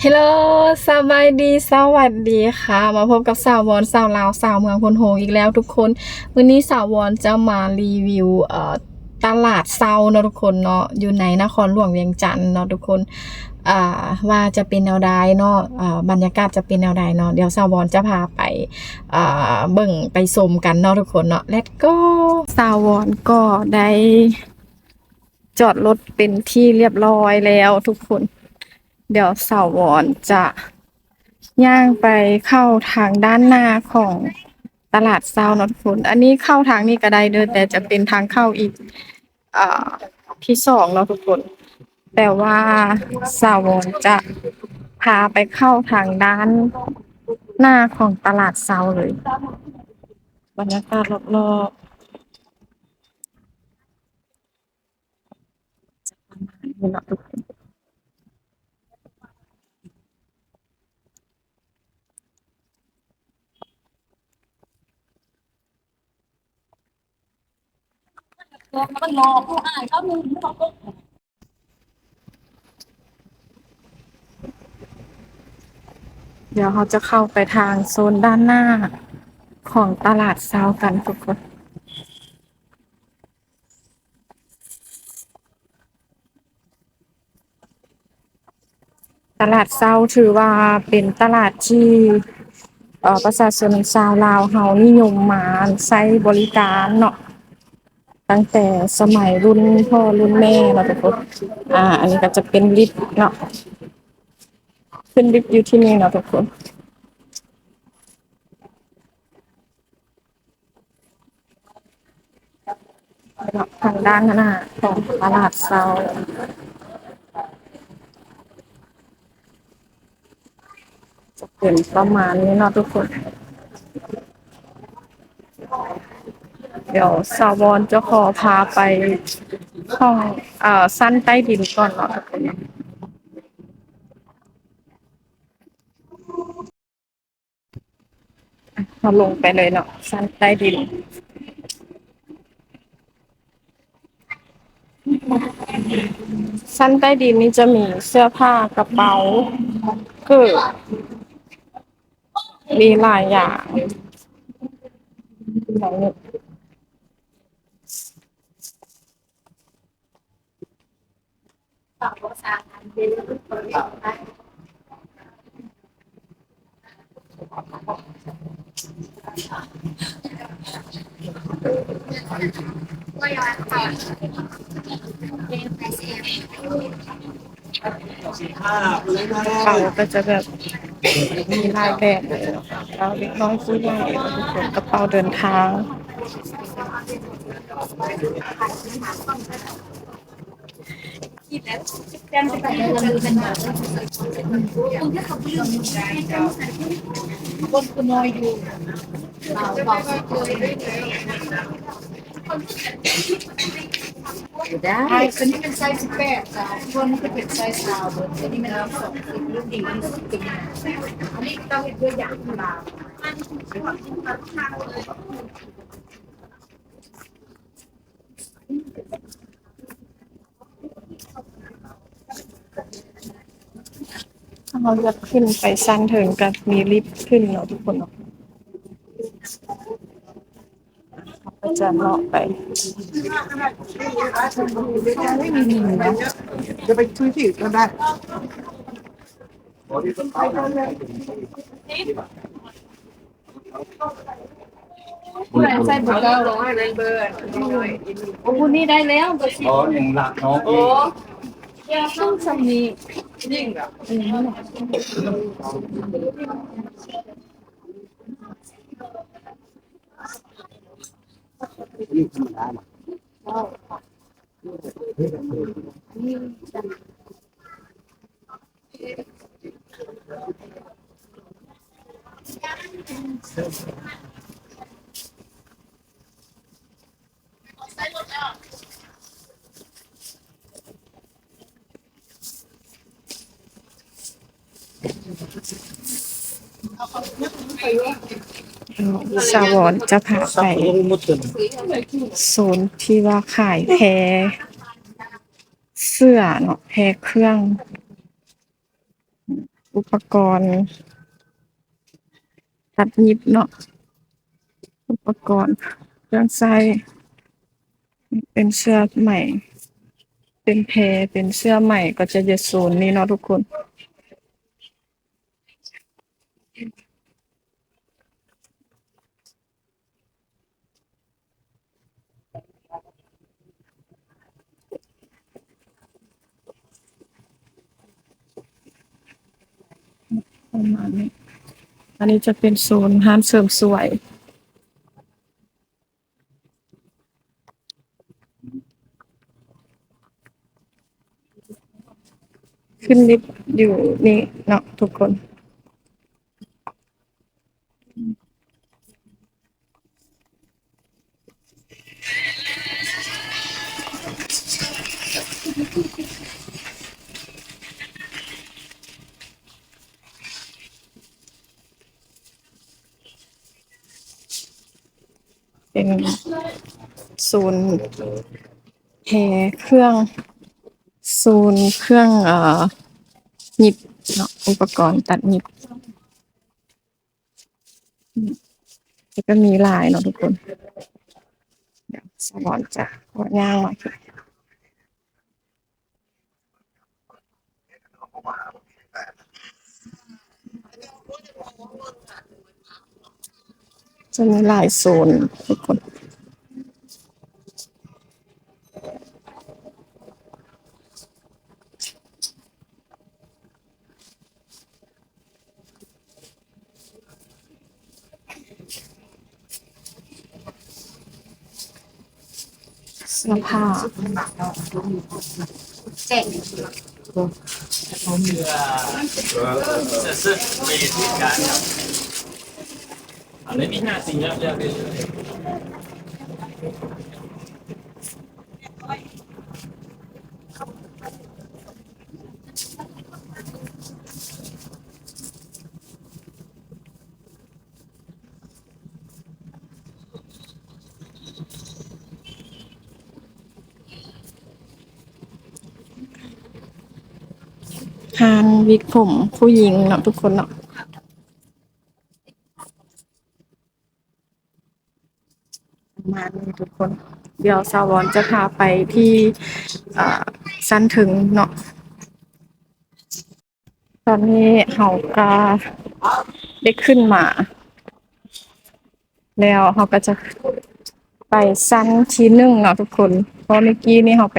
ເຮລໂລ ສະບາຍດີ ສະຫວັດດີຄ່ະ ມາພົບກັບສາວວອນ ສາວລາວ ສາວເມືອງໂພນໂຮງອີກແລ້ວທຸກຄົນ. ມື້ນີ້ສາວວອນຈະມາຣີວິວ ເອີ ຕະຫຼາດເຊົ້າເນາະທຸກຄົນເນາະ ຢູ່ໃນນະຄອນຫຼວງວຽງຈັນເນາະທຸກຄົນ ອ່າ ວ່າຈະເປັນແນວໃດເນາະ ເອີ ບັນຍາກາດຈະເປັນແນວໃດເນາະ. ດຽວສາວວອນຈະພາໄປ ອ່າ ເບິ່ງໄປຊົມກັນເນາະທຸກຄົນເນາະ. Let's go. ສາວວອນກໍໄດ້ ຈອດລົດເປັນທີ່ລຽບຮ້ອຍແລ້ວທຸກຄົນ. ດຽວສາວວອນຈະຍ່າງໄປເຂົ້າທາງດ້ານໜ້າຂອງຕະຫຼາດເຊົ້າເນາະທຸກຄົນ. ອັນນີ້ເຂົ້າທາງນີ້ກໍໄດ້ເດີ ແຕ່ຈະເປັນທາງເຂົ້າອີກ ອ່າ ທີສອງເນາະທຸກຄົນ. ແຕ່ວ່າສາວວອນຈະພາໄປເຂົ້າທາງດ້ານໜ້າຂອງຕະຫຼາດເຊົ້າເລີຍ. ບັນຍາກາດລອບໆ ຈະປະມານນີ້ເນາະທຸກຄົນ. ດຽວເຮົາຈະເຂົ້າໄປທາງໂຊນດ້ານໜ້າຂອງຕະຫຼາດເຊົ້າກັນທຸກຄົນ. ຕະຫຼາດເຊົ້າຖືວ່າເປັນຕະຫຼາດທີ່ ເອີ ປະຊາຊົນຊາວລາວເຮົານິຍົມມາໃຊ້ບໍລິການເນາະ ຕັ້ງແຕ່ສະໄໝລຸ້ນພໍ່ລຸ້ນແມ່ເນາະທຸກຄົນ. ອາ ອັນນີ້ກໍຈະເປັນລິບເນາະ ຂຶ້ນລິບຢູ່ທີ່ນີ້ເນາະທຸກຄົນ. ທາງດ້ານໜ້າຂອງຕະຫຼາດເຊົ້າ ຈະເປັນປະມານນີ້ເນາະທຸກຄົນ. ດຽວສາວວອນຈະຂໍພາໄປຫ້ອງ ເອີ ຊັ້ນໃຕ້ດິນກ່ອນເນາະທຸກຄົນ. ເຮົາລົງໄປເລີຍເນາະ ຊັ້ນໃຕ້ດິນ. ຊັ້ນໃຕ້ດິນນີ້ຈະມີເສື້ອຜ້າ ກະເປົາ ເກີບ ມີຫຼາຍຢ່າງ. ເປົາກໍຈະແບບມີຫຼາຍແບບເລີຍເນາະ ເປົາເດັກນ້ອຍຜູ້ໃຫຍ່ ແລ້ວກໍເປັນກະເປົາເດີນທາງ. ໄດ້ ຕົວນີ້ເປັນໄຊສິບແປດ ເຈົ້າ ສ່ວນນີ້ກໍເປັນໄຊຊາວ ຕົວນີ້ແມ່ນສອງສິບ ລຸ້ນດີທີ່ສຸດເປັນຫຍັງ ອັນນີ້ຕ້ອງເຮັດດ້ວຍຢາງພາລາ. ເຮົາຢາກຂຶ້ນໄປຊັ້ນເທິງ ກໍມີລິບຂຶ້ນເນາະທຸກຄົນເນາະ. ເຮົາກໍຈະເລາະໄປ ຈະໄປທີ່ອື່ນກໍໄດ້. ຜູ້ໃດໃສ່ເບີເກົ້າ ເອົາຜູ້ນີ້ໄດ້ແລ້ວ ເບີສິບ ອໍ ຍັງລັກເນາະ ໂອ້ ຕ້ອງສ່ຳນີ້ ຍິງ ອືມ ນີ້ທຳມະດານະ. ສາວອນຈະພາໄປໂຊນທີ່ວ່າຂາຍແພເສື້ອເນາະ ແພເຄື່ອງ. ອຸປະກອນຕັດຫຍິບເນາະ, ອຸປະກອນເຄື່ອງໃຊ້ ເປັນເສື້ອໄໝ ເປັນແພ ເປັນເສື້ອໄໝ ກໍຈະຢູ່ໂຊນນີ້ເນາະທຸກຄົນ. ປະມານນີ້. ອັນນີ້ຈະເປັນໂຊນຮ້ານເສີມສວຍ. ຂຶ້ນລິບຢູ່ນີ້ເນາະທຸກຄົນ. ເປັນໂຊນແຮເຄື່ອງ ໂຊນເຄື່ອງ ເອີ ຫຍິບເນາະ, ອຸປະກອນຕັດຫຍິບ. ແລ້ວກໍມີຫຼາຍເນາະທຸກຄົນ. ດຽວສາວອນຈະຂໍຍ່າງມາ ຈະມີຫຼາຍໂຊນທຸກຄົນ. ເສື້ອຜ້າ ຮ້ານວິກຜົມຜູ້ຍິງເນາະທຸກຄົນເນາະ. ປະມານນີ້ທຸກຄົນ. ດຽວສາວອນຈະພາໄປທີ່ ເອີ ຊັ້ນເທິງເນາະ. ຕອນນີ້ເຮົາກະໄດ້ຂຶ້ນມາແລ້ວ, ເຮົາກະຈະໄປຊັ້ນທີໜຶ່ງເນາະທຸກຄົນ, ເພາະເມື່ອກີ້ນີ້ເຮົາໄປ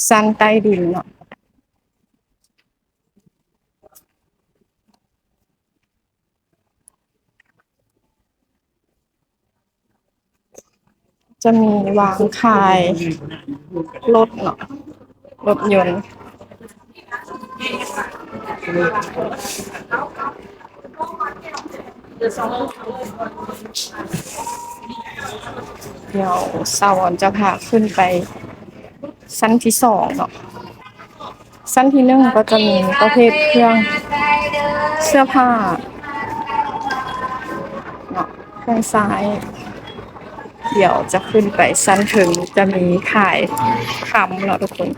ຊັ້ນໃຕ້ດິນເນາະ. ຈະມີວາງຂາຍລົດເນາະ, ລົດຍົນ. ດຽວສາວອອນຈະພາຂຶ້ນໄປຊັ້ນທີສອງເນາະ. ຊັ້ນທີໜຶ່ງກໍຈະມີປະເພດເຄື່ອງເສື້ອຜ້າເນາະ, ເຄື່ອງໃຊ້. ດຽວຈະຂຶ້ນໄປຊັ້ນເທິງ ຈະມີຂາຍຄຳເນາະທຸກຄົນ.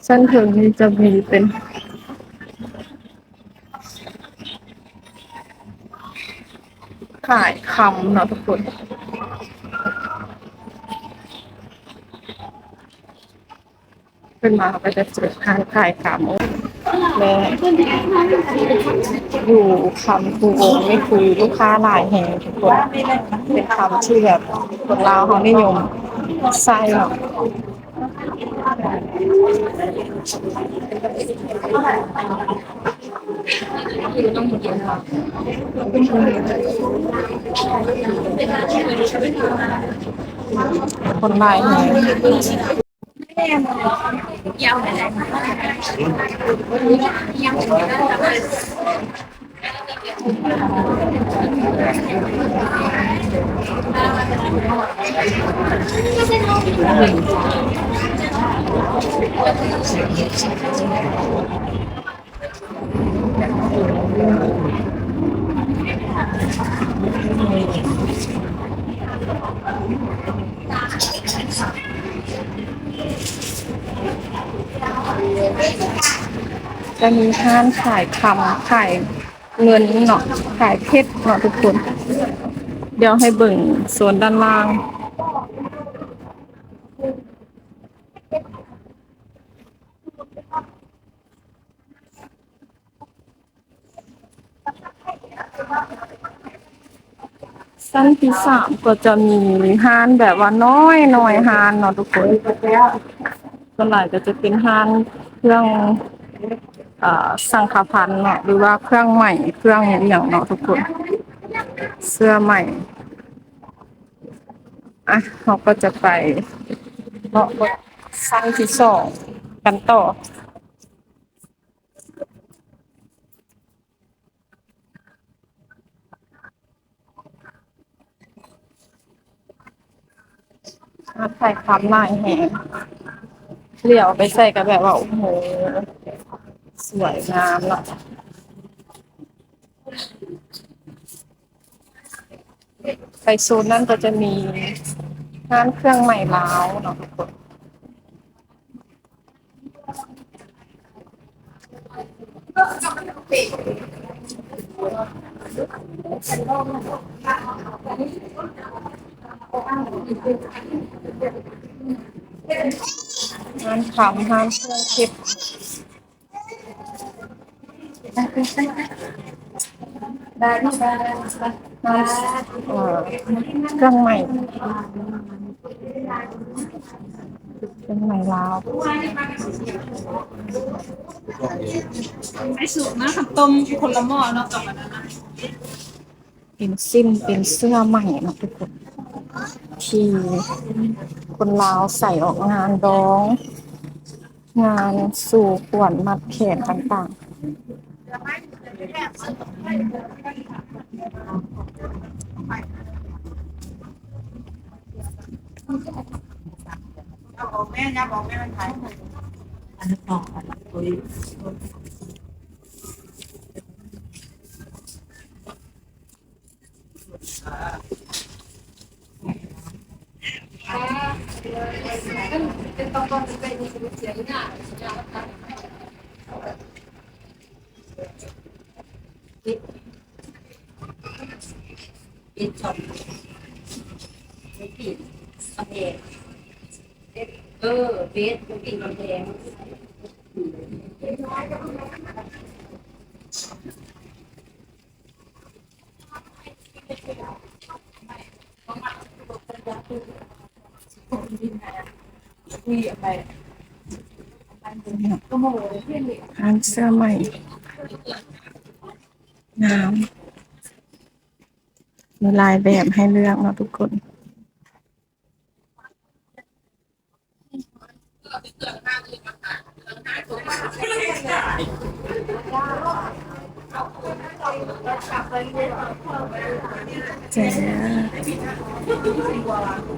ຊັ້ນເທິງນີ້ຈະມີເປັນ ຂາຍຄຳເນາະທຸກຄົນ. ຂຶ້ນມາເຮົາກໍຈະເຈີຮ້ານຂາຍຄຳ ແລະ ຢູ່ຄຳພູວົງນີ້ຄືລູກຄ້າຫຼາຍແຮງທຸກຄົນ, ເປັນຄຳທີ່ແບບຄົນລາວເຮົານິຍົມໃຊ້ເນາະ. ຄົນຫຼາຍແຮງ. ເ ຈະມີຮ້ານຂາຍຄຳ ຂາຍເງິນເນາະ ຂາຍເພັດເນາະທຸກຄົນ. ດຽວໃຫ້ເບິ່ງໂຊນດ້ານລ່າງ. ຊັ້ນທີສາມກໍຈະມີຮ້ານແບບວ່ານ້ອຍໆ ຮ້ານເນາະທຸກຄົນ. ສ່ວນຫຼາຍກໍຈະເປັນຮ້ານເຄື່ອງ ເອີ ສັງຂະພັນເນາະ ຫຼືວ່າເຄື່ອງໄໝ້ ເຄື່ອງອີ່ຫຍັງເນາະທຸກຄົນ ເສື້ອໄໝ້. ອ່ະ ເຮົາກໍຈະໄປເລາະເບິ່ງຊັ້ນທີສອງກັນຕໍ່. ຮ້ານຂາຍຄຳຫຼາຍແຮງ ຫຼຽວໄປໃສກໍແບບວ່າ ໂອ້ໂຫ ສວຍງາມເນາະ. ໄປໂຊນນັ້ນກໍຈະມີຮ້ານເຄື່ອງໄໝ້ລາວເນາະທຸກຄົນ. ຮ້ານຄຳ ຮ້ານເຄື່ອງເກັບ ເອີ ເຄື່ອງໄໝ້ ເຄື່ອງໄໝ້ລາວ ໄປສູບມາ ຄັນຕົ້ມຄົນລະໝໍ້ເນາະ ກັບອັນນັ້ນນະ. ເປັນສິ້ນ ເປັນເສື້ອໄໝ້ເນາະທຸກຄົນ ທີ່ຄົນລາວໃສ່ອອກງານດອງ ງານສູ່ຂວັນມັດແຂນຕ່າງໆ. ຮ້ານເສື້ອໄໝ້ ງາມ ມີຫຼາຍແບບໃຫ້ເລືອກເນາະທຸກຄົນ.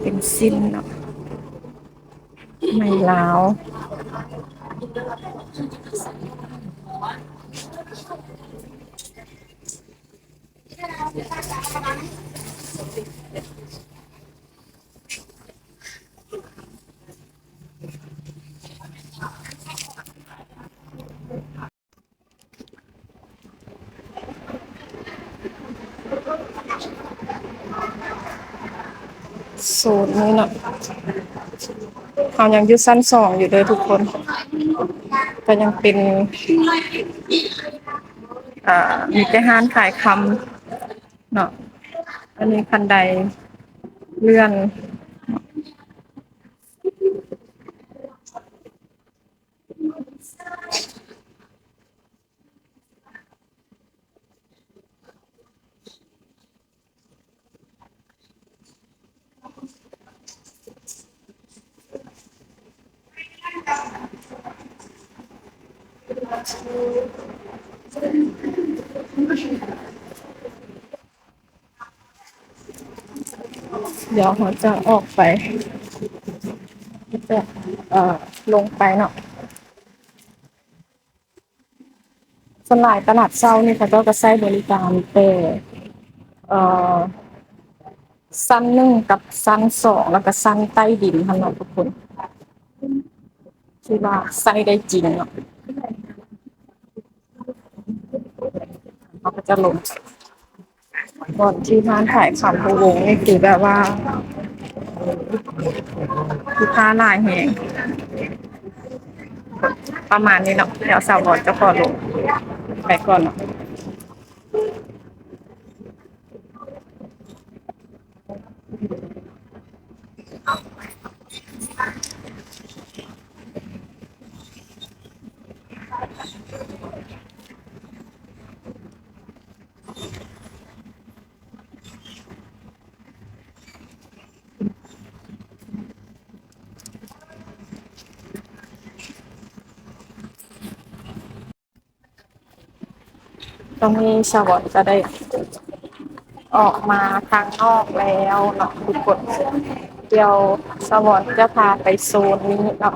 ເປັນສິ້ນເນາະ ໄໝ້ລາວ. ໂຊນນີ້ເນາະ ເຮົາຍັງຢູ່ຊັ້ນສອງຢູ່ເດີທຸກຄົນ ກໍຍັງເປັນ ອ່າ ມີແຕ່ຮ້ານຂາຍຄຳເນາະ ອັນນີ້ຄັນໄດເລື່ອນ. ດຽວເຮົາຈະອອກໄປ ຈະ ເອີ ລົງໄປເນາະ. ສ່ວນຫຼາຍຕະຫຼາດເຊົ້ານີ້ເຂົາເຈົ້າກໍໃຊ້ບໍລິການແຕ່ ເອີ ຊັ້ນໜຶ່ງກັບຊັ້ນສອງ ແລ້ວກໍຊັ້ນໃຕ້ດິນຫັ້ນເນາະທຸກຄົນ. ທີ່ວ່າໃຊ້ໄດ້ຈິງເນາະ. ເຮົາກໍຈະລົງ ບ່ອນທີ່ຮ້ານຂາຍຄຳພູວົງນີ້ຄືແບບວ່າ ລູກຄ້າຫຼາຍແຮງ ປະມານນີ້ເນາະ. ດຽວສາວວອນຈະຂໍລົງໄປກ່ອນເນາະ. ຕອນນີ້ສາວອນກໍໄດ້ອອກມາທາງນອກແລ້ວເນາະທຸກຄົນ. ດຽວສາວອນຈະພາໄປໂຊນນີ້ເນາະ.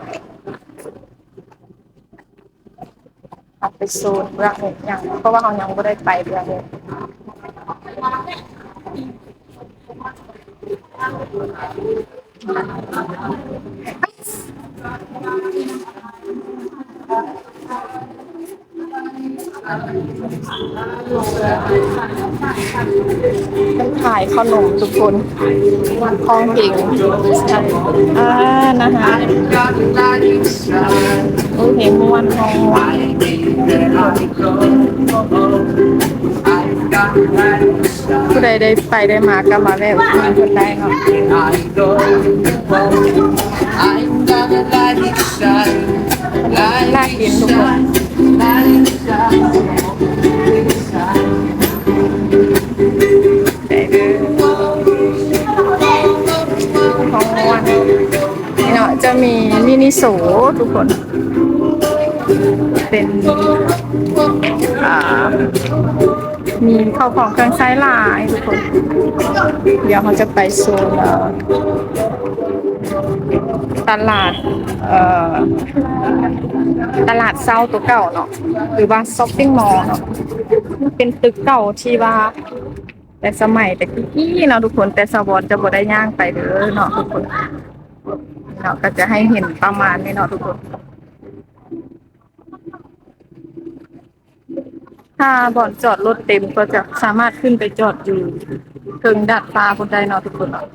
ເຮົາໄປໂຊນເບື້ອງນີ້ຍັງ ເພາະວ່າເຮົາຍັງບໍ່ໄດ້ໄປເບື້ອງນີ້. ຂາຍເຂົ້າໜົມທຸກຄົນ ຮ້ອງເພງ ອ່າ ນະຮະ ໂອ້ຍ ເພງມ່ວນ ຮ້ອງມ່ວນ. ຜູ້ໃດໄດ້ໄປໄດ້ມາກໍມາແວະອຸດໜູນເພິ່ນໄດ້ເນາະ. ໜ້າກິນທຸກຄົນ. ໄດ້ເດີ ຂອງມ່ວນ ນີ້ເນາະ ຈະມີມິນິໂຊທຸກຄົນ ເປັນ ອ່າ ມີເຂົ້າຂອງເຄື່ອງໃຊ້ຫຼາຍທຸກຄົນ. ດຽວເຮົາຈະໄປໂຊນ ເອີ ຕະຫຼາດ ເອີ ຕະຫຼາດເຊົ້າຕົວເກົ່າເນາະ ຫຼືວ່າຊັອບປິງມໍເນາະ. ເປັນຕຶກເກົ່າທີ່ວ່າ ແຕ່ສະໄໝແຕ່ກີ້ໆເນາະທຸກຄົນ, ແຕ່ສາວອນຈະບໍ່ໄດ້ຍ່າງໄປເດີເນາະທຸກຄົນເນາະ, ກໍຈະໃຫ້ເຫັນປະມານນີ້ເນາະທຸກຄົນ. ຖ້າບ່ອນຈອດລົດເຕັມກໍຈະສາມາດຂຶ້ນໄປຈອດຢູ່ເທິງດາດຟ້າພຸ້ນໄດ້ເນາະທຸກຄົນເນາະ,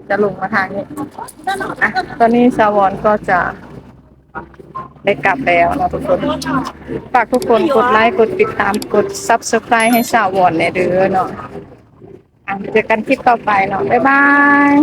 ຈະລົງມາທາງນີ້. ອ່ະ ຕອນນີ້ສາວອນກໍຈະ ໄດ້ກັບແລ້ວເນາະທຸກຄົນ. ຝາກທຸກຄົນກົດໄລ ກົດຕິດຕາມ ກົດ Subscribe ໃຫ້ສາວອນແດ່ເດີເນາະ. ອ່ະ ເຈີກັນຄລິບຕໍ່ໄປເນາະ. ບາຍບາຍ.